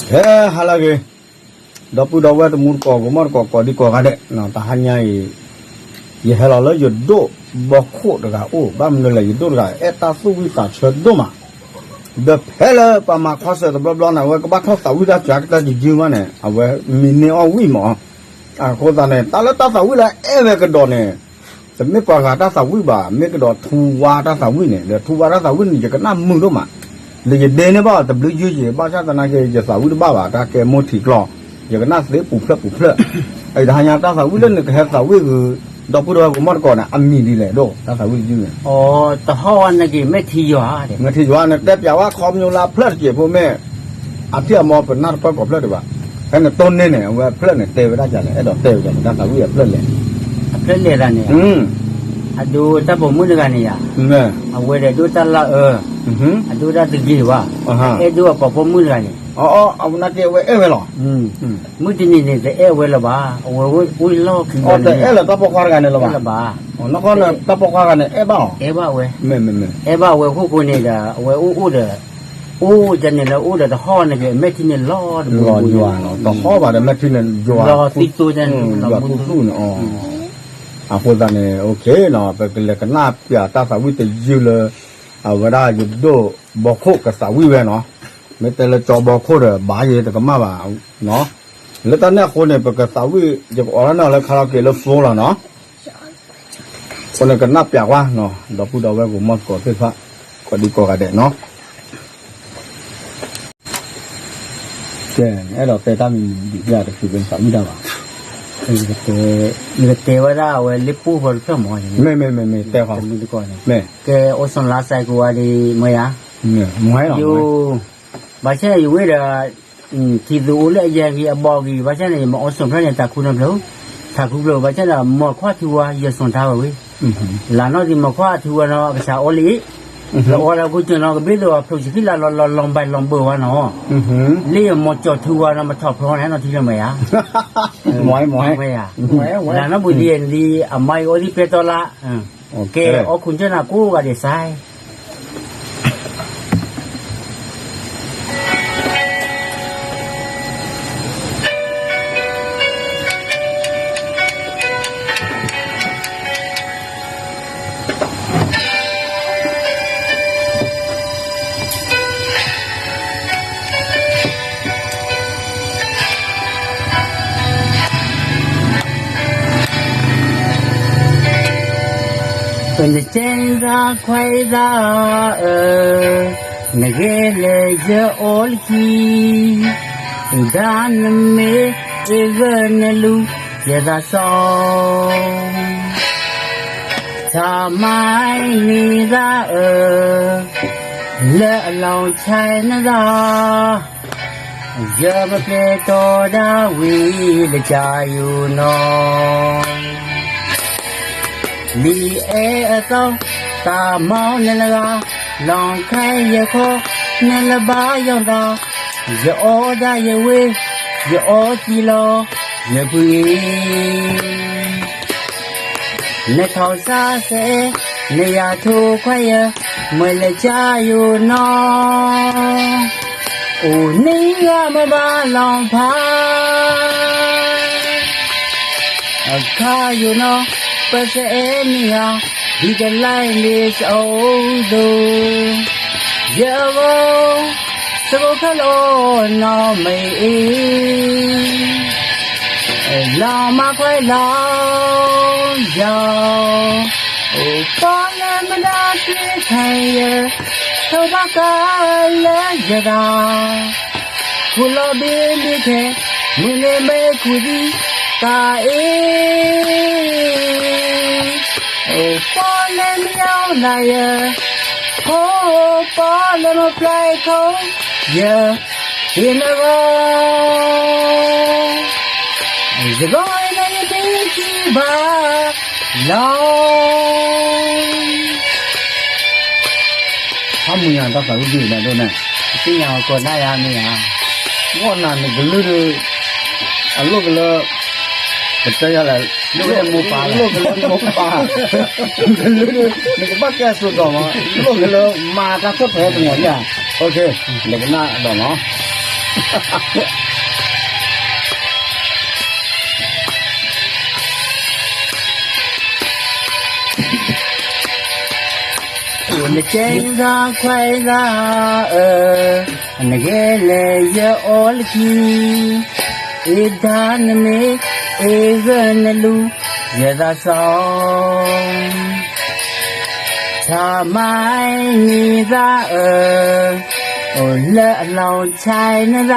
ဟဲဟါလၢအဂ့ၤ, ဒီပုၢ်ဒီဝဲၢ်တံၤသကိး ကမီၢ်သကိး ကိးဒံကိးဂၤဒဲး, တဟါညါအံၤ ယဟဲလီၤလၢယဒိၣ်ဘီခိၣ်တဂၤအိၣ်, ဘၣ်မနုၤလဲၣ် ယဒိၣ်တဂၤအဲၣ်တၢ်သူၣ်ဝံၣ်သးဆၢဒိၣ်မး, ဒီးဖဲလၢပှၤမၤခီဆၢတဘျီဘျီန့ၣ် အဝဲကဘၣ်ထီၣ်သးဝံၣ်တၢ်စှၤကတၢၢ်တယုၢ်မးန့ၣ် အဝဲမံန့ၢ်အီၣ်ဝံၣ်မး, အဃိသတးန့ၣ် တၢ်လၢတၢ်သးဝံၣ်လၢအဲၣ်ဝဲကဒီးန့ၣ် တမ့ၢ်ပှၤဂၤတၢ်သးဝံၣ်ဘၣ်, မ့ၢ်ကဒီးထူဝါတၢ်သးဝံၣ်န့ၣ်, ဒီးထူဝါတၢ်သးဝံၣ်န့ၣ် ယကနၣ်မုာ်ဒိၣ်မး, ဒီးယဒ့န့ၢ်ဘၣ်အီၤတဘျုးယုၢ်ယံၤ ဘၣ်ဆၣ်သနာ်က့ ယသးဝံၣ်တဘၣ်ဘၣ် တၢ်ကဲမိၢ်ထံးကျီ, ယကနၣ်သ့ပူၤဖျဲးပူၤဖျဲး, အတဟါညါတၢ်သးဝံၣ်လၢနကဟဲသးဝံၣ်ဂုၤ ဒီပုၢ်ဒီဝဲၢ်ကမီၢ်သကိးန့ၣ် အမံၤဒ်လဲၣ်ဒိၣ် တၢ်သးဝံၣ်တယုၢ်န့ၣ်, အိတဟီၣ်ဝဲန့ၣ်က့ၤ မဲာ်ထံယွၤ, မဲာ်ထံယွၤန့ၣ် တဲပျးဝဲခီပညီလၢအဖျၢၣ်တစဲးဖိမ့ၢ် အထံၣ်အမီၤပနၢ်တပၢၢ်ကိးဖျၢၣ်ဒံးဘၣ်, ဖဲနတိၢ်န့ၢ်န့ၣ် အဝဲအဖျၢၣ်န့ၣ်တဲဝဲဒၣ်ကလဲၣ်, အဲၣ်ဒိးတဲဝဲဒၣ် တၢ်သးဝံၣ်အဖျၢၣ်လဲၣ်, အဖျၢၣ်လဲၣ်တၢ်န့ၣ်, အဒိတၢ်ပိာ်မုၣ်တဂၤန့ၣ်ယၤ, အဝဲဒီးဒိၣ်တၢ်လၢအၢ, အဒိၣ်တၢ်တဂ့ၤဘၣ်, အဲၣ်ဒိးအပိာ်မုၣ်တဂၤန့ၣ်, အဝဲနာ်က့အဝဲအဲၣ်ဝဲလီၤ, မုၢ်တနံၤန့ၣ် တအဲၣ်ဝဲလၢၤဘၣ်, အဝဲအိၣ်လီၢ်ခံ, တအဲၣ်လၢတၢ်ပိာ်ခွါတဂၤန့ၣ်လၢၤဘၣ်, နခီန့ၣ် တၢ်ပိာ်ခွါတဂၤန့ၣ် အဲၣ်ဘၣ်အီၤ, အဲၣ်ဘၣ်ဝဲ, အဲၣ်ဘၣ်ဝဲအဃိဃိန့ၣ်ဒီး အဝဲအိၣ်အိၣ်ဒီး အိၣ်ကန့ၣ်လၢအိၣ်ဒီးတဟီၣ်န့ၣ်က့ၤ မဲာ်ထံန့ၣ်လီၤတဘိယွၤ, တဟီၣ်ဘၣ်ဒီးမဲာ်ထံန့ၣ်ယွၤ, လီၤသူၣ်သူၣ်န့ၣ်, အဃိသတးန့ၣ် ပကလဲၤကနၣ်ပျးတၢ်သးဝံၣ်တယုၢ်လၢ အဝဲဒၣ်ယဒိၣ်ဘီခိၣ်ကသးဝံၣ်ဝဲနီၤ, မ့ၢ်တဲလၢကၠီဘီခိၣ်ဒီး ဘၣ်ယဲတကမၣ်ဘၣ်, လၢတၢ်န့ၣ်အဃိန့ၣ် ပကသးဝံၣ် ယကအိးထီၣ်န့ၢ်အီၤလၢ karaoke လၢ phone လီၤနီၤ, အဃိန့ၣ်ကနၣ်ပျးကွၢ်, ဒီပုၢ်ဒီဝဲၢ်ကမီၢ်သကိးသ့ၣ်တဖၣ်, ကိးဒံကိးဂၤဒဲးနီၤ, ကဲ, အဲၣ်ဒိးတဲတၢ်မံၤမံၤဒံး တချုးပသးဝံၣ်တၢ်ဘၣ်, ယကတဲဝဲဒၣ်အဝဲလၢပူဖိတဖျၢၣ်မး, မ့ၢ်မ့ၢ်မ့ၢ်မ့ၢ်တဲဃီ, ကဲအိၣ်ဆိးလါစဲးကိးဝါဒံး မ့ၢ်ယၤ, ယိၤ, ဘၣ်ဆၣ်ယဝဲဒီး ထံၣ်သူအိၣ်လၢအယဲၢ်ဂံၢ်အဘီဂံၢ် ဘၣ်ဆၣ်န့ၣ် ယမၤအိၣ်ဆိးဖျၢၣ်န့ၣ် တၢ်ခူနၢ်ဖျၢၣ်, တၢ်ခူဖျၢၣ် ဘၣ်ဆၣ်ဒီး မီၤခွါထူဝါ ယဲၢ်ဆိးတၢ်ဝဲဝံၤ, လၢနီၢ်ဒံး မီၤခွါထူဝါနီၤ အကစၢ်အိၣ်လံ, ဒီးအီၤဒီးကူစၢၤနီၤ ကဘ့ၣ်သိးအဖျိးစံးဃံလၤလီၤလီၤ လီၤဘၣ်လီၤဘၢဝဲနီၤ, လၢယမီၤကၠီၣ်ထူဝါနီၤ မထီၣ်ဖျီန့ၣ်နီၤ ထံလၢမ့ၢ်ယၤ, မ့ၢ်, လၢနီၢ်ဘူၣ်ဒံးန့ၣ် အမါအံၤအိၣ်သံၣ်ပဲတြီလါ ကဲ, အိၣ်ခိးကၢနၤကိးဂၤဒဲးစါ ပနကဲသးခွဲးသးဧၢ, နဂ့ၤလၢယအိၣ်လၢခံ, ဒၣ်နမ့ၢ်အ့ၣ်ဂၢၢ်နလူၤယသးစီ, ထမၤန့ၢ်သးဧၢ, လၢအလီၤဆဲးနသး ယမ့ၢ်ပျဲတီဒၣ်ဝံၤလၢကယိၤနီၤ, လံာ်အဲၣ်အသီ တၢ်မီနလဂၤ, လီၤခါယခီ နလၢဘၣ်ယီၤသး, ယအီၣ်ဒၣ်ယဝ့ၢ်, ယအီၣ်စံလီၤ ယဖုအံၤ နထီၣ်စၢ်စဲး, နယၤထိခွါယဲ, မ့ၢ်လၢကယိၤနီၤ, အိၣ်နံၤဂၤမ့ၢ်ဘၣ်လီၤဖး, အခါယိၤနီၤ ပကအဲၣ်နံၤဂၤ, ဒ်တလဲၤန့ၣ်စအိၣ်သိ, ယဂီၢ် စကိးခဲလၢာ်နီၢ်မ့ၢ်အ့ၣ်, လီၤမၢ်ခွဲးလီၤယီၤ, အိၣ်ပီလၢမနုၤက့ၤခဲယဲ, ထိၣ်ဘၣ်ကါလၢယသး, ခူၣ်လီၤဘ့မ့ၢ်ခဲ, မုၢ်န့ၣ်မ့ၢ်ခူၣ်သံတၢ်အ့ၣ် အိၣ်ပီလၢမယီၤနၤယဲ, အိၣ်ပီလၢမပျဲၢ်ခိၣ်ယဲ, ဟ့ၣ်နဂီၢ်, ယဂီၢ်နၤယမ့ၢ်ကံဘၣ်လီၤ. ဟါမုၢ်ညါတၢ်သးဝံၣ်ဒုၣ်နၤဒိၣ်န့ၣ်, သ့ၣ်ညါအီၤကိးနၤယၤမ့ၢ်ဧါ, ဂီၢ်နၤနကလုၢ်ဒုး, အလိၣ်ကလၢ, ကတဲယၤလဲၣ်, လိၣ်ကလၢမိၢ်ပၢ်, ကလုၢ်ဒုး, နကဘၣ်ကဲအစိၤဒီးမး, လိၣ်ကလၢမၤတၢ်ခီၣ်ဖဲတနီၤယၤ, လဲၤကနၣ်ဒီးနီၤ. အိၣ်နကဲသးခွဲးသးအၢ, နဂဲၤလဲၣ်ယအီလၢခံ, အ့ဒါနမ့ၢ်, အ့ဂၢၢ်နလူၤ, ယသးစီၤ ထမၤနံၤသးအၢ, အိၣ်လၢအလီၤဆဲးနသ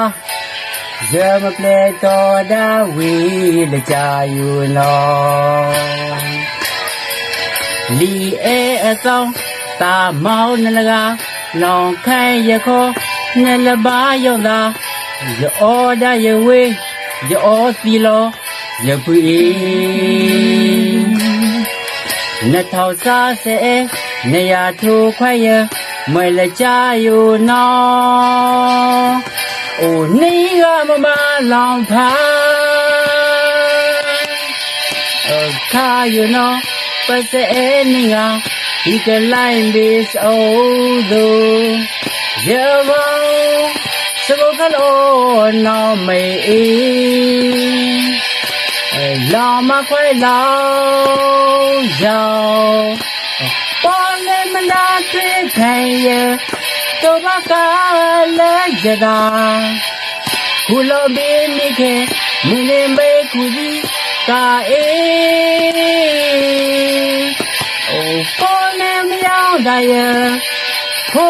း, ယမၤပျဲၢ်တီၤဒၣ်ဝံၤလၢကၢ်ယိၤနီၤ, လံာ်အဲၣ်အသီ, သးမီနလဂၤ, လီၤခါယခီ, နလၢဘၣ်ယီၤသး, ယအီဒၣ်ယဝ့ၢ်, ယအီသံလီၤ ယပုၢ်အံၤ, နထီၣ်စၢ်စဲအဲ, နယၤထိခွဲးယၢ, မ့ၢ်လၢကၢ်ယိၤနီၤ, အိၣ်နံၤဂၤမမၤလီၤဖး, အခါယိၤနီၤ, ပစဲအဲနံၤဂၤ, ဟံၣ်ကလါဘ့ၣ်စအိၣ်သိ, ယဂီၢ် စကိးကလီနီၢ်မ့ၢ်အံၤ, လီၤမၢ်ခွဲးလီၤယီၤ, ပီၣ်လဲၣ်မနုၤထွံၣ်ဖဲယဲ, တိၢ်ဘၣ်ကါလၢယသး, ခူၣ်လီၤဘ့ၣ်မံခ့, မုၢ်န့ၣ်မ့ၢ်ခူၣ်သံကါအ့ အိၣ်ပီၣ်လဲၣ်မယီၤဒၣ်ယဲ, ဖိ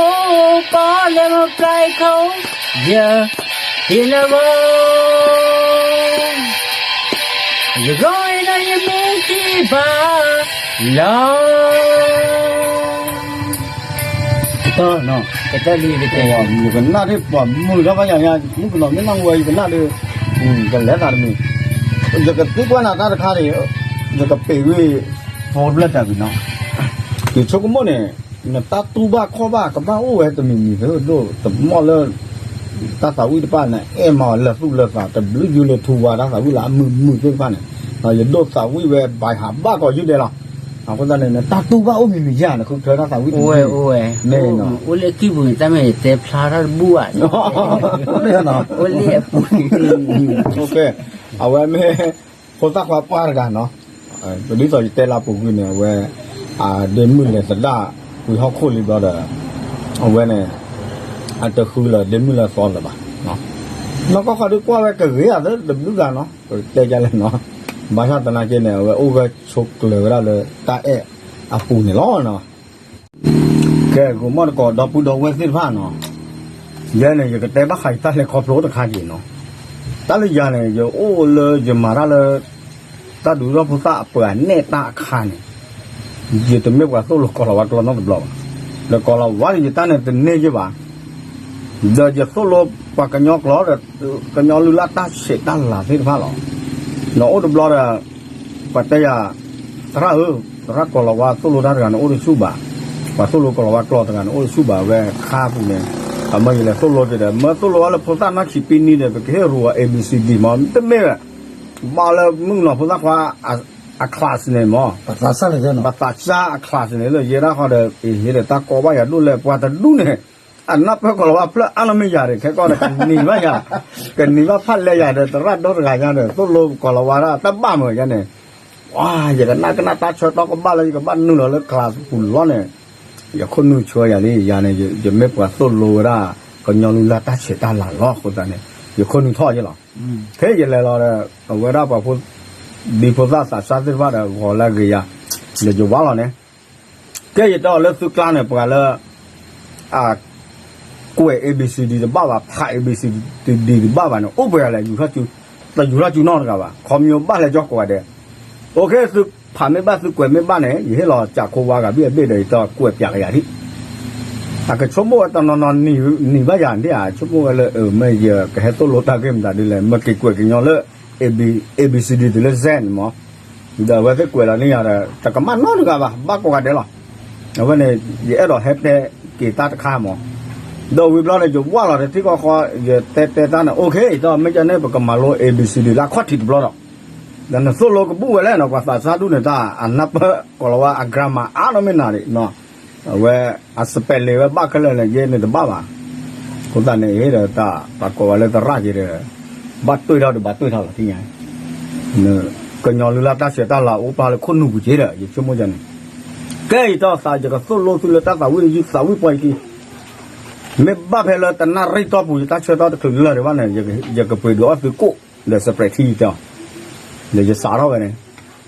ပီၣ်လဲၣ်မပျဲၢ်ခိၣ်ယဲ, ဟ့ၣ်လၢဂီၢ်, ယဂီၢ်အံၤဒီးယမ့ၢ်တံၢ်ဘၣ်လီၤ. တၢ်လံတကဲ, ယကနၣ်ဒ်ပှၤမုာ်ထီၣ်ဘၣ်ယၤညါ, မုၣ်ကနီၤမ့ၢ်နၢ်ဟူဝဲ ယကနၣ်ဒီး, ကလဲၤသးတမံၤ, ယကသံကွၢ်နၤတၢ်တခါန့ၣ်, ယကပ့ၤဝံၤ ဖိဘျၢၣ်တၢ်ကွံာ်နီၤ, ယဆိကမိၣ်န့ၣ်, နတၢ်တူၢ်ဘၣ်ခီၣ်ဘၣ်ကဘၣ်အိၣ်ဝဲတမံၤမံၤသ့ဒိၣ်တမီၢ်လၢ တၢ်သးဝံၣ်တဖၣ်န့ၣ် အဲၣ်မၤအီၤလၢသူၣ်လၢသး တဘျုးယုလၢထူဝါတၢ်သးဝံၣ်လၢအမုာ်မုာ်သ့ၣ်တဖၣ်န့ၣ်, ယဒိးသးဝံၣ်ဝဲဘၣ်ဟးဘၣ်ကီးယုၢ်ဒဲးလီၤ. အဃိသတးန့ၣ် နတၢ်တူၢ်ဘၣ်အိၣ်မံၤမံၤယါ နဃုထၢတၢ်သးဝံၣ်တမံၤ, အိၣ်လၢကံၢ်ပူၤန့ၣ် တၢ်မ့ၢ်တဲဖျါထီၣ်တဘူၣ်ဘၣ်, အိၣ်လၢအပူၤ, အဝဲမ့ၢ် ဖိသၣ်ခွါပှၢ်တဂၤနီၤ, ဒ်သိးယတဲလၢပူၤကွံာ်န့ၣ် အဝဲ ဒ့မုၣ်လဲၤသဒၣ်ဝံၤဟီၣ်ခိၣ်လံဘျီဒီး အဝဲန့ၣ် အတဃုလၢၤဒ့မုၣ်လၢသီလၢၤဘၣ်, နီၢ်ကီၢ်ဃီဒုးကွၢ်ဝဲကဂ့ၤအသးတဘျုးဂၤနီၤ, ပတဲဒ်လဲၣ်နီၤ, ဘၣ်ဆၣ်သနာ်က့န့ၣ် အဝဲအိၣ်ဂၢၢ်ဆိးကျၢၤဝဲဒၣ်လၢတၢ်အဲၣ်အပူၤန့ၣ်လီၤ. ကဲ ဂိၤမီၣ်တကိး ဒီပုၢ်ဒီဝဲၢ်သ့ၣ်တဖၣ်နီၤ, ယဲန့ၣ် ယကတဲဘၣ်ဃးယတၢ်လဲၤခီဖျိတခါက့ၤနီၤ, တၢ်လၢယၤန့ၣ် ယအိၣ်လၢယမၤတၢ်လၢ တၢ်ဒုးထီၣ်ဖိသၣ်အပှၤနဲၣ်တၢ်အခါန့ၣ်, ယတမ့ၢ်ပှၤသိၣ်လိကီၤလၤဝါကျိာ်နီတဘျီဘၣ်, ဒီးကီၤလၤဝါန့ၣ် ယတၢ်န့ၣ်တန့ၢ်ယဲၢ်ဘၣ်, ဒီးယသိၣ်လိပှၤကညီကျိာ်ဒီး ကညီလုၢ်လၢ်တၢ်ဆဲးတၢ်လၤသ့ၣ်တဖၣ်လီၤ. ဒီးအိၣ်တဘျီဒီး ပှၤတဲယၤ သရၣ်ဧၢ, သရၣ်ကီၤလၤဝါသိၣ်လိတၢ်တဂၤန့ၣ်အိၣ်တဆူၣ်ဘၣ်, ပှၤသိၣ်လိကီၤလၤဝါကျိာ်တဂၤန့ၣ်အိၣ်တဆူၣ်ဘၣ် ဝဲခါပူၤန့ၣ်, အမၢယလဲၤသိၣ်လိက့ၤဒီး မၢသိၣ်လိအီၤလၢဖိသၣ်နီၢ်ဆံးပံနံၤဒီး ပကဟ့ၣ်ရူၤအီၤ A B C D မး တမ့ၢ်ဝဲ, ဘၣ်လၢမုၣ်ကနီၤဖိသၣ်ခွါ အ class န့ၣ်မး, ပသးစၢ်အ class န့ၣ် လၢယဲဒၣ်ဃီဒီး အဟ့ၣ်ဒီးတၢ်ကီဘၣ်ယၤဒိၣ်လဲၣ် ပှၤတဒူၣ်န့ၣ် အနၢ်ပၢၢ်ကီၤလၤဝါဖျၢၣ်အါနီၢ်မ့ၢ်ယၤဒီး ခဲကီၢ်ဒီးကနံၤဘၣ်ယၤ, ကနံၤဘၣ်ဖးလဲယၤဒီး သရၣ်ဒိတဂၤညါဒီး သိၣ်လိကီၤလၤဝါဒၣ်တၢ်ဘၣ်မးယၤန့ၣ်, ဝါ ယကနၣ်ကနၣ်တၢ်ဆၢကတီၢ်ကဘၣ်လၢယကဘၣ်နုာ်လီၤလၢ class ပူၤလီၤန့ၣ်, ယခိၣ်နူာ်ဆှၢယၤလံ ယၤန့ၣ် ယမ့ၢ်ပှၤသိၣ်လိဝဲဒၣ် ကညီလုၢ်လၢ်တၢ်ဆဲးတၢ်လၤလီၤအဃိသတးန့ၣ် ယခိၣ်နူာ်ထီၣ်ယဲလီၤ. ခဲယလဲၤလီၤဒီး အဝဲဒၣ်ပှၤဖိ ဒ်ဖိသၣ်သးစၢ်သ့ၣ်တဖၣ်ဒီး ဂီၤလၢအဂ့ၤယၤ, ဒီးယဝါလီၤန့ၣ် ကဲယတဲအီၤလၢသုကျါန့ၣ် ပှၤလၢ အ ကွဲး A B C D တဘၣ်ဘၣ် ဖး A B C D တဘၣ်ဘၣ်န့ၣ် အိၣ်ပှဲၤဂၤလဲၣ် တယူၤထီၣ်စုနီတဂၤဘၣ် ခီမညီဘၣ်လဲၤကၠီကိးဂၤဒဲး, အိၣ်ခ့ သုဖးမ့ၢ်ဘၣ်သုကွဲးမ့ၢ်ဘၣ်န့ၣ် ယဟ့ၣ်လီၤစးခိဝါဂၤဘ့ၣ်အဘ့ၣ်ဒီး ယတကွဲးပၠးကယၤဒံး, အကဆိကမိၣ်ဝဲတနီၤနီၤနံၤဘၣ်ယၤဒ်ဧါ ဆိကမိၣ်ဝဲလၢ မ့ၢ်ယကဟဲသိၣ်လိတၢ်ဂ့ၢ်မတၤဒ်လဲၣ် မ့ၢ်က့ၤကွဲးကညီလၢ A B C D တုၤလၢ Z န့ၣ်မး ဒီးအဝဲသ့ၣ်ကွဲးလီၤန့ၢ်ယၤဒီး တကမၣ်နီတဂၤဘၣ် ဘၣ်ကိးဂၤဒဲးလီၤ. အဝဲန့ၣ် ယအဲၣ်ဒိးဟဲတဲက့ၤတၢ်တခါမး, ဒီးဝံၤဘျီန့ၣ် ယဝၢ်လီၤတထံၣ်ဃီဃီ ယတဲတဲတၢ်န့ၣ် အိၣ်ခ့ ဒီးမ့ၢ်ကန့ၣ် ပကမၤလိ A B C D လၢအခီၣ်ထံးတဘျီဒီး, ဒီးနသိၣ်လိကဘူၣ်ဝဲလဲၣ်နီၤ ပှၤသးစၢ်ဒူၣ်န့ၣ် တၢ်အနၢ်ပၢၢ်ကိးလီၤဝါအ grammar အါနီၢ်မ့ၢ်နၤဒံး အဝဲအ spelling ဝဲဘၣ်ခဲလၢာ်န့ၣ် ယဲန့ၣ်တဘၣ်ဘၣ်. အဃိသတးန့ၣ်ဒီး တၢ်ပှၤကိးဝဲလၢသရၣ်က့ၤဒီး ဘၣ်တွ့ၢ်ထီၣ်ဒီးဘၣ်တွ့ၢ်ထီၣ်လီၤ သ့ၣ်ညါ, ကညီလုၢ်လၢ်တၢ်ဆဲးတၢ်လၤအိၣ်ပာ်လၢခိၣ်နူာ်ပူၤက့ၤဒီး ယဆိကမိၣ်န့ၣ်, ကဲယတီၢ်သး ယကသိၣ်လိသုလၢတၢ်သးဝံၣ် ယသးဝံၣ်ပှဲၤက့ၤ, မ့ၢ်ဘၣ်ဖဲလၢတနၣ်ရံၣ်တီၢ်ပူၤ ယတၢ်ဆၢကတီၢ်တချုးလၢာ်ဒံးဘၣ်န့ၣ် ယကပှ့ၤဒုးအီၣ်သုကိၣ် ဒီး spread ထံယတဲအီၤ, ဒီးယစးထီၣ်ဝဲန့ၣ်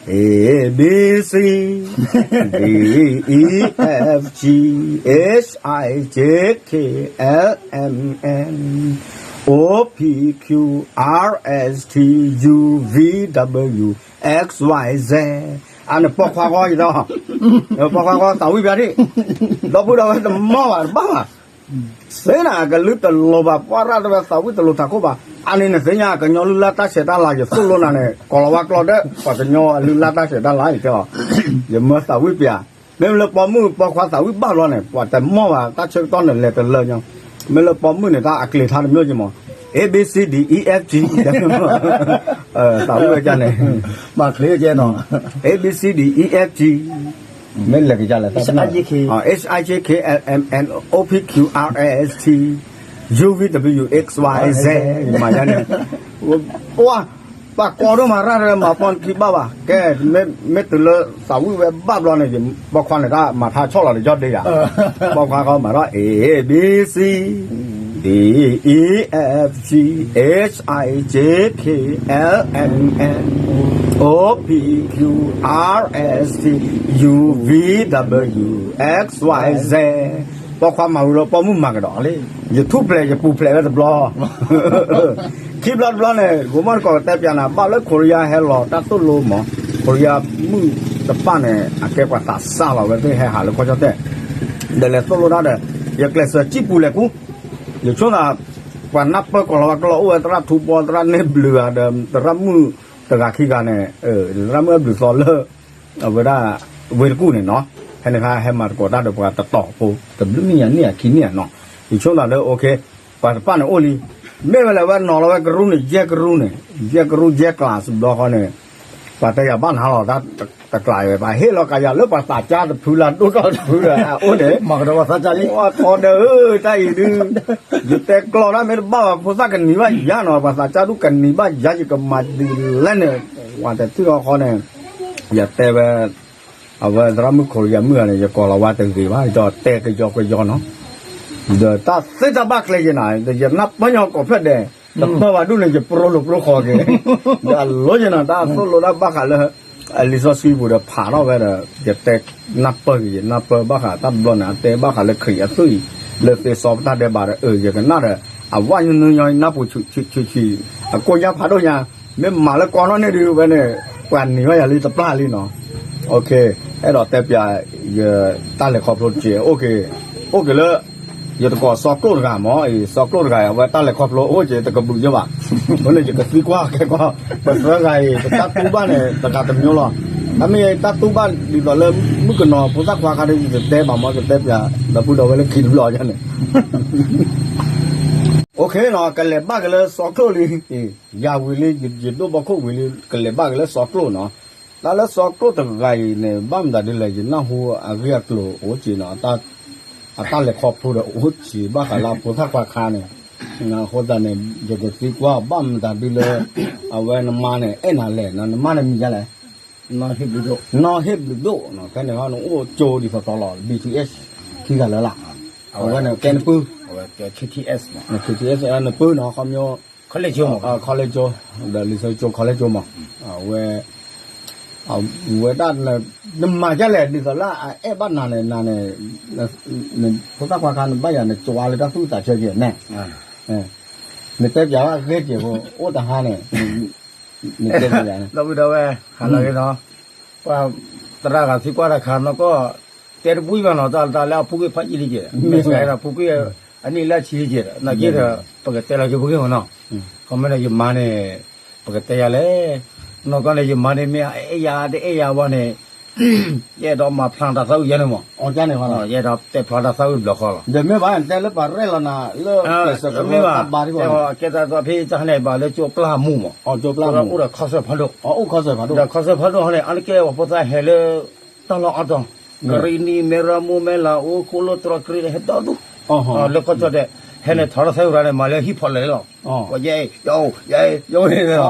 A B C D E F G H I J K L M N O P Q R S T U V W X Y Z အန့ၣ်ပိာ်ခွါဃီယဒီး, ပိာ်ခွါဃီသးဝံၣ်ပၠးထံၣ်, ဒီပုၢ်ဒီဝဲၢ်တမီၢ်ဘၣ်တဘၣ်ဘၣ် သ့နၤကလုၢ်တလိၤဘၣ် ပှၢ်ရၣ်တဝဲသးဝံၣ်တလိၤထးခိၣ်ဘၣ်, အန့ၣ်နသ့ၣ်ညါ ကညီလုၢ်လၢ်တၢ်ဆဲးတၢ်လၤ ယသိၣ်လိနၤန့ၣ် ကိးလီၤဝါကျီဒီး ပှၤကညီအလုၢ်လၢ်တၢ်ဆဲးတၢ်လၤ ယတဲအီၤ, ယမၢသးဝံၣ်ပၠး, မ့ၢ်လၢပိာ်မုၣ်ပိာ်ခွါသးဝံၣ်ဘၣ်ဘျီန့ၣ် ပှၤတမီၢ်ဘၣ် တၢ်ဆၢကတီၢ်န့ၣ်လဲၤတလၢညီ, မ့ၢ်လၢပိာ်မုၣ်န့ၣ် တၢ်အကျဲၤထါတမျိုးက့ၤမး, A B C D E F G သးဝံၣ်ဝဲကန့ၣ်, မၤချ့ကဲနီၤ, A B C D E F G မ့ၢ်လဲၤကယၤလဲၣ် H I J K L M N O P Q R S T U V W X Y Z မၤယါန့ၣ်, ပှၤ ပှၤကိးဒိၣ်မးရၣ်တမၤပီၢ်ခံဘၣ်ဘၣ်, ကဲ မ့ၢ်တုၤလၢသးဝံၣ်ဝဲဘၣ်ဘျီန့ၣ် ပိာ်ခွါန့ၣ်တၢ်မၤထါဆီၣ်လီၤတယီၢ်ဒ့ယၤ, ပိာ်ခွါဃီမၤထီၣ် A B C D E F G H I J K L M N O P Q R S T U V W X Y Z ပိာ်ခွါမၤဝံၤလီၤ ပိာ်မုၣ်မၤကဒီးလံ, ယထူၣ်ဖျဲးယပူၤဖျဲးဝဲတဘျီ, ခံဘျီတဘျီန့ၣ် ကိးမီၢ်တကိးကတဲပၠးနၤ ဘၣ်လၢခိရံယါဟဲလီၤတၢ်သိၣ်လိမး, ခိရံယါမုၣ်တဖၣ်န့ၣ် အကဲပှၤသးစၢ်လီၤ ဝဲသ့ၣ်ဟဲဟးလၢကီၢ်ကၠီၣ်တဲၣ်, ဒီးလဲၤသိၣ်လိတၢ်ဒီး ယကျဲးစၢးစံၣ်ပူၤလဲၤကူ, ယဆိသး ပှၤနၢ်ပၢၢ်ကိးလီၤဝဲကလီအိၣ်ဝဲ သရၣ်ထူဘီ သရၣ်န့ၢ်ဘျုးဂၤဒီး သရၣ်မုၣ်တဂၤခံဂၤန့ၣ်, သရၣ်မုၣ်အဘျုးသီလၢ အဝဲဒၣ် ဝ့ၢ်တကူၣ်န့ၣ်နီၤ, ဟဲန့ၣ်ခါဟဲမၤသကိးတၢ်ဒီးပှၤတတီၤဖိ တဘျုးနံၣ်ညါနံၣ်ဧါခံနံၣ်ဧါနီၤ, ယဆိသးလၢ ပှၤတဖၣ်န့ၣ်အိၣ်လံ, မ့ၢ်ဝဲလဲၤဝဲနီၤလီၤဝဲကရူၢ်န့ၣ် ယဲၢ်ကရူၢ်န့ၣ် ယဲၢ်ကရူၢ် ယဲၢ်ကျးစဘျီဃီန့ၣ်, ပှၤတဲယၤဘၣ်နၤလီၤ တၢ်တကျးဝဲ ပှၤဟ့ၣ်လီၤကယၤလၢပှၤသးစၢ်တဖုလၢဒိၣ်ထီၣ်တဖုဒီး အအိၣ်န့ၣ်, မၤကဒီးပှၤသးစၢ်လံ, အီထီဒီး တၢ်အံၤဒုး ယတဲကျီတၢ်မ့ၢ်တဘၣ်ဘၣ် ဖိသၣ်ကနံၤဘၣ်ယၤနီၤ ပှၤသးစၢ်ဒုးကနံၤဘၣ်ယၤ ယကမၤဒ်လဲၣ်န့ၣ်, ပှၤတထံၣ်ဃီဃီန့ၣ်, ယတဲဝဲ အဝဲသရၣ်မုၣ်ခိရံယါမုၣ်ဂၤန့ၣ် ယကိးလီၤဝဲတဂ့ၤဘၣ် ဒီးတဲကယီကယီနီၤ, ဒီးတၢ်သ့တၢ်ဘၣ်ကျဲယဲနၤ ဒီးယနၢ်ပၢၢ်ညီကိးဖျၢၣ်ဒဲး, တပၢၢ်ဘၣ်ဒူၣ်န့ၣ် ယပရိလိာ်ပရိဃီက့ၤ, ဒီးအလိယဲနၤ တၢ်သိၣ်လိတၢ်ဘၣ်ဃးလၢ အလံာ်စီဆှံပူၤဒီးဖးထီၣ်ဝဲဒီး ယတဲနၢ်ပၢၢ်က့ၤ ယနၢ်ပၢၢ်ဘၣ်ဃးတၢ်တဘျီန့ၣ် အတဲဘၣ်ဃးလၢခရံာ်အသွံၣ်အံၤ လၢသ့စီပတၢ်ဒဲးဘးဒီး အၢ ယကနၣ်ဒီး အဝဲညီနုၢ်ညီနၢ်ပူၤဆံးဆံးဆံးဆံး အကိၢ်ညါဖးဒိၣ်ညါ, မ့ၢ်မၤလၢကီနီၣ်န့ၢ်ဒုးဝဲန့ၣ် ပှၤနံၤဘၣ်ယၤလံတပျၢ်လံနီၤ, အဲၣ်ဒိးတဲပၠး ယတၢ်လဲၤခီဖျိတက့ၢ် အိၣ်က့ၤလၢ ယတကိးစီကျိၣ်တဂၤမ့ၢ်အံၤ စီကျိၣ်တဂၤ အဝဲတၢ်လဲၤခီဖျိအိၣ်က့ၤတကဘုးယဲဘၣ်, အဃိန့ၣ် ယကသံကွၢ်ခဲကွၢ် ပသၢဂၤအံၤ ပတၢ်တူၢ်ဘၣ်န့ၣ် တဂၤတမျိုးလီၤ, တၢ်မ့ၢ်တၢ်တူၢ်ဘၣ်ဒ်သိးလၢမုၣ်ကနီၤဖိသၣ်ခွါခါဒီး ယတတဲဘၣ်မ့ၢ် ယတဲပၠး ဒီပုၢ်ဒီဝဲၢ်လၢခံတဘျီညါန့ၣ် OK နီၤ ကလဲၤဘၣ်က့ၤလၢစီကျိၣ်လံ, ယၤဝံၤလံ ယဒိၣ်ဘီခိၣ်ဝံၤလံ ကလဲၤဘၣ်က့ၤလၢစီကျိၣ်နီၤ, တၢ်လၢစီကျိၣ်တဂၤအံၤန့ၣ် ဘၣ်မတၤဒ်လဲၣ် ယနၢ်ဟူအဂ့ၢ်အကျိၤအိၣ်က့ၤနီၤ, အတၢ်လဲၤခီဖျိဒီးအိၣ်က့ၤ ဘၣ်ဃးလၢအဖိသၣ်ခွါခါန့ၣ်, အဃိသတးန့ၣ် ယကသံကွၢ်ဘၣ်မတၤဒ်လၢ အဝဲနမါန့ၣ် အဲၣ်နၤလဲၣ်, နမါန့ၣ်မံၤဒ်လဲၣ်, နီၢ်ဟ့ၣ်ဘျုးဒိၣ်, နီၢ်ဟ့ၣ်ဘျုးဒိၣ်နီၤ, ဖဲန့ၣ်ဟီနအိၣ်ကၠိဒ်သိးသိးလီၤ B T S ခံဂၤလၢ်လၢ်, အဝဲန့ၣ်ကဲနပုၢ်, အဝဲ K T S နပုၢ်နီၤ ခီမီ college ကၠိ ဒီးလံာ်စီဆှံကၠိ college ကၠိမး, အဝဲ ဝဲဒၣ် နမၤဒ်လဲၣ် ဒ်သိးလၢအအဲၣ်ဘၣ်နၤန့ၣ် နၤန့ၣ် နဖိသၣ်ခွါခါ နဘၣ်ယၤ နကွၢ်လၢတၢ်သူၣ်သးဆၢက့ၤန့ၣ်, နတဲပၠးဘၣ်ဂ့ၢ်က့ၤဖိ အိၣ်တဟါန့ၣ်, နတဲပၠး, ဒီပုၢ်ဒီဝဲၢ် ဟါလီၤဂ့ၤနီၤ, ပှၤသရၣ်ဂၤသံကွၢ်တၢ်ခါနီၢ်ကီၢ် တဲတဘှံးဘၣ်နီၤ တၢ်လၢအပူၤကွံာ်ဖးယံာ်လံက့ၤ, မ့ၢ်စဲဒီးပူၤကွံာ် အနံၣ်လၢအဆံလံက့ၤဒီး နာ်က့ဒီး ပကတဲလီၤက့ၤပူၤကွံာ်မးနီၤ, ခီမ့ၢ်န့ၣ် ယမါန့ၣ် ပကတဲယၤလဲၣ်, နီၢ်ကီၢ်န့ၣ် ယမါန့ၣ် မ့ၢ်အအဲၣ်ယၤတအဲၣ်ယၤဘၣ်န့ၣ် ယအဲၣ်ဒိးမၤဖျါတၢ်သးဝံၣ်ယဲန့ၣ်မး, ယအဲၣ်ဒိးတဲဖျါတၢ်သးဝံၣ်ဘျီဃီလီၤ, ဒီးမ့ၢ်ဘၣ်တဲလၢပှၤရဲၣ်လီၤနၤလၢ မ့ၢ်ဘၣ် တဲဝဲကဲတၢ်သးဖဲတၢ်ဟဲန့ၣ် ဘၣ်လၢကၠိပျၢ်မူမး, ကၠိပျၢ်မူ အိၣ်ဒီးခီဆၢဖးဒိၣ်, အိၣ်ခီဆၢဖးဒိၣ်, ဒီးခီဆၢဖးဒိၣ်ဟီန့ၣ် အါတက့ၢ်ပှၤဖိသၣ်ဟဲလၢ တၢ်လီၢ်အါတီၤ, ကရံၣ်နံၤ မဲၢ်ရမူ မဲၢ်လးအိၣ် ဃိၣ်လိၣ်တြီကရံၣ် ဟဲဒီဒူၣ်, လၢကီၢ်ကၠီၣ်တဲၣ် ဖဲန့ၣ်ထီထီၣ်ဆၢကတီၢ်န့ၣ် မၤလၢဟံၣ်ဖီၣ်လၢာ်လီၤ, ယဲ, ယဲ, ယဲန့ၣ်,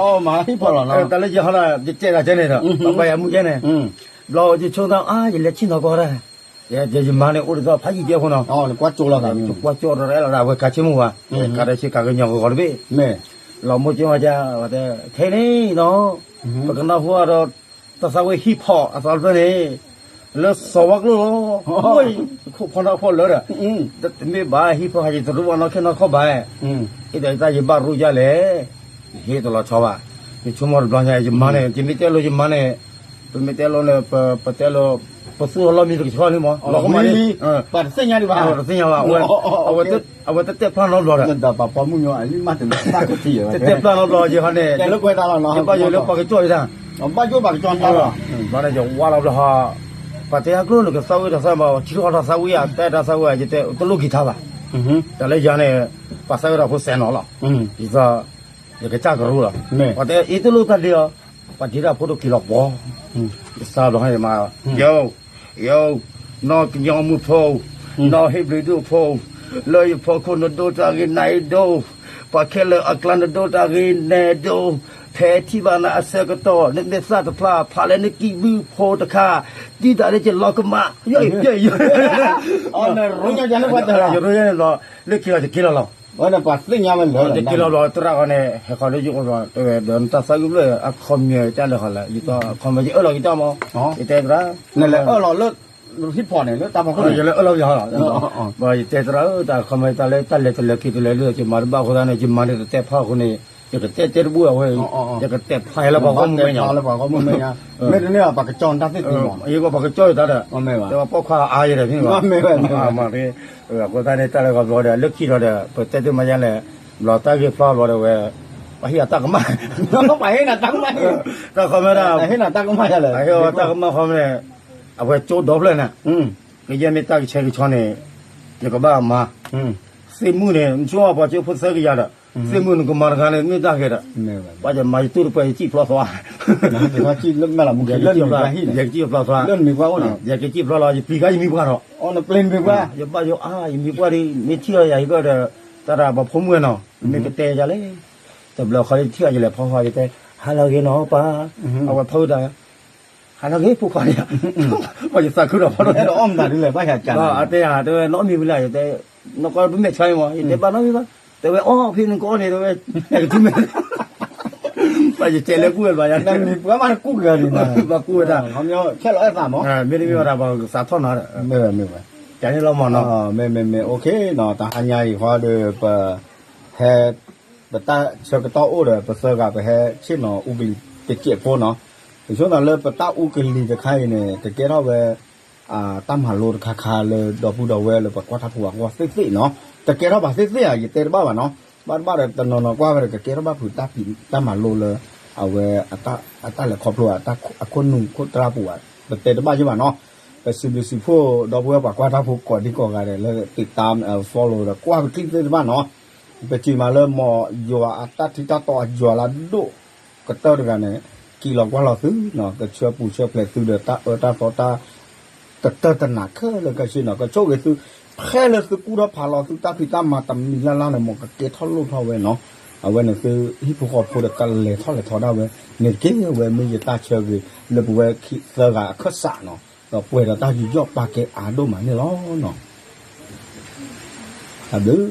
တၢ်လၢယဟီဒီး ယတဲတၢ်ကဲန့ၣ်ဒီး ပှၤဘၣ်ယၤမုၢ်ကဲန့ၣ်, ဘျီယဆိကမိၣ် အါ ယလဲၤဆ့ၣ်နီၤကီးတၢ်, ယမါန့ၣ်အိၣ်ဒ်သိးဖးယံာ်ကဲဖိနီၤ, ကွၢ်ကၠိလီၤသး, ကွၢ်ကၠိဒီးအဲၣ်လီၤဒၣ် အဝဲကၤဆ့မိၣ်ဝဲ, ကၤဒီးဆ့ကၤကညီကဂီၤတဘ့ၣ်, လီၤမိၢ်ကၠိမးက, ထဲန့ၣ်နီၤ, ပကနၢ်ဟူဒီး တၢ်သးဝံၣ်ဟံၣ်ဖီၣ်အသီတဖျၢၣ်န့ၣ် လၢစီၤဝါကျိၣ်လီၤ, ခိၣ်ဖီနၢ်ဖီၣ်လၢဒီး, တမ့ၢ်ဘၣ်ဟံၣ်ဖီၣ်ဟးယတရူးဘၣ်နီၢ်ခ့နီၢ်ခီဘၣ်, အ့ၣ်ဒိးယတၢ်ယဘၣ်ရူၣ်ယၤလဲၣ်, ယဟ့ၣ်တလီၤဆီဘၣ်, ယဆိကမိၣ်တဘျီညါ ယမါန့ၣ် ယမ့ၢ်တဲလိာ်ယမါန့ၣ်, ပမ့ၢ်တဲလိာ်န့ၣ် ပတဲလိာ်, ပသူၣ်အလီၢ်မံတကဆှီန့ၣ်မး, လီၤကမၣ်လံ, ပှၤတသ့ၣ်ညါဒံးဘၣ်, တသ့ၣ်ညါဘၣ်, အဝဲတတဲဖျါနီတဘျီဒီး, တတဲဖျါနီတဘျီ, တတဲဖျါနီတဘျီယဟီန့ၣ်, ယဘၣ်ယိၣ်လၢပှၤကကၠီၣ်ယတၢ်, ဘၣ်ယိၣ်ပှၤကကၠီၣ်ယတၢ်လီၤ, ဘျီန့ၣ်ယဝါလီၤဘျီဟီ, ပှၤတဲအကျိၤနကသးဝံၣ်တၢ်သးဝံၣ်ဘၣ် ထံထီၣ်တၢ်သးဝံၣ်ဧါ တဲတၢ်သးဝံၣ်ဧါ ယတဲတလိၣ်က့ၤထါဘၣ်, တၢ်လၢယၤန့ၣ်, ပှၤသးဝံၣ်တၢ်ဖိစဲးနီၤလီၤ, ဒ်သိး, ယကစၢ်ကရူၢ်လီၤ, ပှၤတဲအ့ၣ်တလိၣ်တၢ်ဒ့အီၤ, ပှၤဒ့တၢ်ဖိတက့ၤလီၤပှီၤ, ယသးဘျီဟီယမါ, ယိၤ, ယိၤ, နီၢ်ကညီမုၣ်ဖိ, နီၢ်ဟ့ၣ်ဘျုးဒိၣ်ဖိ, လၢယဖီခိၣ်နဒိၣ်တၢ်ဂ့ၤနၤဒိၣ်, ပှၤခဲလၢာ်အကျါနဒိၣ်တၢ်ဂ့ၤနဲဒိၣ်, ဖဲထံၣ်ဘၣ်နၤအဆၢကတီၢ် နမ့ၢ်သၣ်တဖျါ ဖးလၢနကံၢ်ဘုဖိတခါ, တံၢ်တၢ်လၢယလီၤကမၣ်, ယရိညါန့ၣ်လီၤ, လၢခံလီၤယက့ၤလီၤလီၤ, ယက့ၤလီၤဘျီသရၣ်ဂီၤန့ၣ် ဟဲဃီၤလၢယအိၣ်ဘျီ တဲဝဲဒီးနတၢ်သးဝံၣ်ဘျီ အခီပညီတၢ်လဲၤဃီၤလဲၣ် ယတခီပညီယအၢၣ်လီၤက့ၤတၢ်မး, ယတဲသရၣ်, နလဲၤအၢၣ်လီၤလၢ ဟံၣ်ဖီၣ်န့ၣ် လၢတၢ်ဖီခိၣ်န့ၣ် ယလဲၤအၢၣ်လီၤယဟီလီၤ, ဘၣ်ယတဲသရၣ်ဧၢ တၢ်ခီမ့ၢ်တၢ်လၢတၢ်လဲၤတလဲၤက့ၤတလဲၤလၢယမၤတဘၣ်အဃိသတးန့ၣ် ယမၤန့ၣ်တတဲဖျါအဃိန့ၣ် ယကတဲတဲတဘူၣ်အဝဲ, ယကတဲဖျါလၢပှၤဂီၢ်မုၢ်မဲာ်ညါ, မ့ၢ်တန့ၢ်ပှၤကကၠီၣ်တၢ်သ့ၣ်သ့ၣ်မး, ယကပှၤကကၠီၣ်ယတၢ်ဒီး, တဲဝဲပိာ်ခွါအါယဲဒီးမ့ၢ်ဘၣ်, အဃိသတးန့ၣ် တၢ်လဲၤဂီၤဘျီဒီး လၢခံဒီး ပတဲတ့ၢ်မးယါလဲၣ်, ဘျီတၢ်ဂ့ၢ်ဖျါဘျီဒီးဝဲ, ပှၤဟ့ၣ်အတၢ်ကမၣ်, ပှၤဟ့ၣ်နၤတၢ်ကမၣ်, တၢ်ခီမ့ၢ်ဒၣ်, ဟ့ၣ်နၤတၢ်ကမၣ်ယါလဲၣ်, ဟ့ၣ်အီၤတၢ်ကမၣ်ခီမ့ၢ်န့ၣ်, အဝဲကၠိဒီဖျၢၣ်န့ၣ်, ကယဲၢ်မ့ၢ်တၢ်ကဆှဲကဆှီန့ၣ်, ယကဘၣ်မၤ, သ့ၣ်မုၢ်န့ၣ် နဆိကမိၣ်ပှၤကၠိဖိသၢကယၤဒီး, သ့ၣ်မုၢ်နကမၤတဂၤန့ၣ် မ့ၢ်တၢ်ဂ့ၤဒီး, ပှၤယမၤယတူၢ်တပှဲၤ ယစံၣ်ဖျီသွါ, ယကစံၣ်ဖျီသွါ, ယကစံၣ်ဖျီလီၤ ယပျံၤကါယမံၤပှၢ်ဒီး, ယဘၣ်ယိၣ်အါ ယမံၤပှၢ်ဒီးမ့ၢ်ထံၣ်အီၤယၤဟံၣ်ဘၣ်ဒီး, တၢ်ဒၣ်ပှၤဖိမုၣ်နီၤ, မ့ၢ်ကတဲယၤလဲၣ်, တဘျီဃီယထံၣ်အီၤယလဲၤဖီဃီယတဲ, ဟါလၢအဂ့ၤနီၤပၢ်, အဝဲဖီဝဲတၢ်, ဟါလၢအဂ့ၤဖိခွါန့ၣ်, ပှၤယသးခုဒီးဖီဒီး, အတဲယၤတဲဝဲနီတမံၤဝံၤလၢယတဲ, နကွၢ်ပမဲာ်ဆါမး ယတဲဘၣ်နီတမံၤဘၣ်, တဲဝဲအီၣ်ဖဲနကအီၣ်န့ၣ် တဲဝဲ, ကထူမဲာ် ဘၣ်ယတဲလၢကူၣ်ဝဲဘၣ်ယၤ, နမံၤပှၢ်မးနကူၣ်က့ၤအီၤန့ၣ်, ဘၣ်ကူၣ်ဝဲတၢ်, မ့တမ့ၢ်ဝဲဒၣ်ပှၤကသးထီၣ်နီၤ, မ့ၢ်ဝဲမ့ၢ်ဝဲ, တၢ်န့ၣ်လီၤမးနီၤ, မ့ၢ်မ့ၢ်မ့ၢ် okay နီၤ တဟါညါအံၤဃီဒီး ပ ဟဲ ပတၢ်ဆၢကတီၢ်အိၣ်ဒီး ပသၢဂၤပဟဲဆ့ၣ်နီၤအူကလံၤတစဲးဖိနီၤ, ယဆိကမိၣ်လၢပတၢ်အူကလံၤတခါအံၤန့ၣ် တကဲထီၣ်ဝဲ တၢ်မၤလိတခါခါလၢဒီပုၢ်ဒီဝဲၢ်လၢပှၤကွၢ်တၢ်ဖိအဂီၢ်သ့ၣ်သ့ၣ်နီၤ, တကဲထီၣ်ဘၣ်သ့ၣ်သ့ၣ်ဧါ ယတဲတဘၣ်ဘၣ်နီၤ, ဘၣ်တဘၣ်ဒီးတနီၤနီၤကွၢ်ဝဲဒီး ကကဲထီၣ်ဘၣ်ဖုးတၢ်ဖံးတၢ်မၤလိလၢ အဝဲ အတၢ်လဲၤခီဖျိ အခိၣ်နူာ်ခိၣ်တြၢ်ပူၤဧါ, ပတဲတဘၣ်ယဘၣ်နီၤ, ပစံးဘျုးစံးဖှိၣ်ဒီပုၢ်ဝဲၢ်ပှၤကွၢ်တၢ်ဖိကိးဒံကိးဂၤဒဲးလၢ ติดตาม follow ဒီးကွၢ်ပချံၣ်သ့ၣ်တဖၣ်နီၤ, ပစံးမးလၢမ်ယွၤအတၢ်ထံတၢ်တီအယွၤလၢအဒိၣ်ကတၢၢ်တဂၤန့ၣ် က့ၤလီၤကွၢ်လီၤသုနီၤ, ကဆှၢပူၤဆှၢဖျဲးသုဒီးတၢ်အၢတၢ်သီတၢ် တတၢၢ်တနၤခဲလၢာ်ခဲဆ့နီၤ, ကဆိၣ်ဂ့ၤသု, ဖဲလၢသုကူၣ်ထီၣ်ဖးလီၤသုတၢ်ဖံးတၢ်မၤတမံၤလၢ်လၢ်န့ၣ် မ်ကကဲထီၣ်လိၣ်ထီၣ်ဝဲနီၤ, အဝဲန့ၣ်သုဟံၣ်ဖိဃီဖိဒီးကလဲၤထီၣ်လဲၤထီဒၣ်ဝဲ, န့ၣ်တက့ၢ်ဝဲမ့ၢ်ယတၢ်ဆၢဂ့ၤလၢပဝဲခံသၢဂၤအခၢၣ်စးနီၤ, ဒီးပှဲၤဒီးတၢ်ယူးယီၣ်ပာ်ကဲအါဒိၣ်မးန့ၣ်လီၤနီၤ, တၢ်ဘျုး